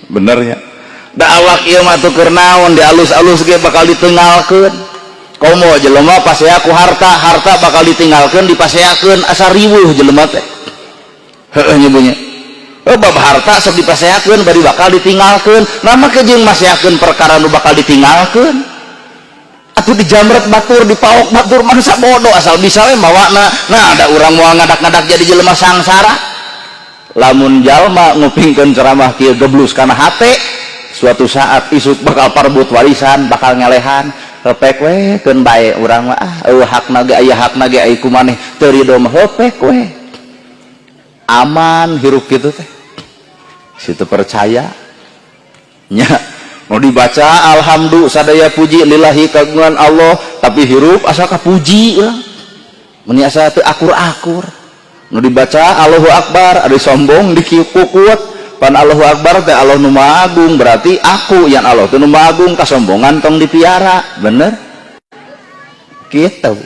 Bener nya? Da awak ieu mah teu keur naon, di alus-alus ge bakal ditinggalkeun. Komo jelema pasea ku harta, harta bakal ditinggalkeun, dipaseakeun, asa riweuh jelema teh. Heueuh nya nya. Oh, bab harta sok dipaseakeun bari bakal ditinggalkeun. Nah, make jeung maseakeun perkara nu bakal ditinggalkeun. Atuh dijamret batur, dipaok batur, mangsa bodoh asal bisa we mawana. Nah, ada urang moal ngadak-ngadak jadi jelema sangsara. Lamun jalma ngupingkeun ceramah kieu geblus kana hate, suatu saat isuk bakal parbut warisan, bakal ngelehan. Hepek we keun bae urang mah, ah eueuh hakna ge aya, hakna ge ai ku maneh teu rido mah hepek we. Aman hirup kitu teh. Situ percaya nya mau dibaca alhamdulillah sadaya puji lillahi kagungan Allah, tapi hirup asa kapuji lah, meni asa teu akur-akur. Nu dibaca Allahu Akbar ada sombong dikukut, pan Allahu Akbar teh Allah nu Maha Agung, berarti aku yang Allah teh nu Maha Agung, kasombongan tong dipiara, bener gitu.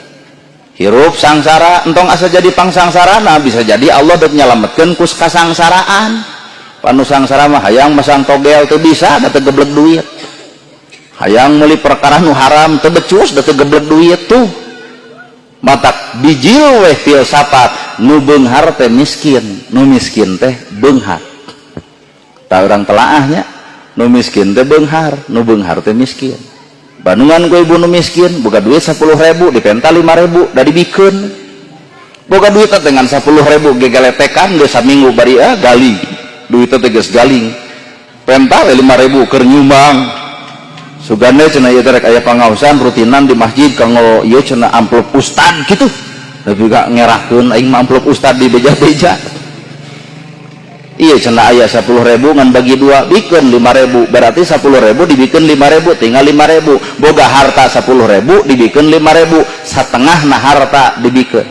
Hirup sangsara entong asa jadi pangsangsarana, bisa jadi Allah dek nyalametkeun ku kasangsaraan. Panu sangsara mah hayang masang togel teu bisa da teu geblek duit, hayang meuli perkara nu haram teu becus da teu geblek duit. Tuh matak bijil weh filsafat, nu beunghar teh miskin, nu miskin teh beunghar. Tah urang telaahnya, nu miskin teh beunghar, nu beunghar teh miskin. Bandungan ku ibu nu miskin boga duit 10.000, dipenta 5.000 da dibikeun. Boga duit teh dengan 10.000 gegeletekan geus saminggu bari ah galing duit teh, geus galing, penta we 5.000 keur nyumbang. Sugane cenah ieu teh rek aya pangaosan rutinan di masjid kanggo ieu cenah amplop ustad gitu, tapi gak ngerahkeun aing mah amplop ustad di beja-beja. Iya cenah aya 10.000 ngan bagi dua, bikeun 5.000, berarti 10.000 dibikeun 5.000, tinggal 5.000. Boga harta 10.000 dibikeun 5.000, satengah nah harta dibikeun.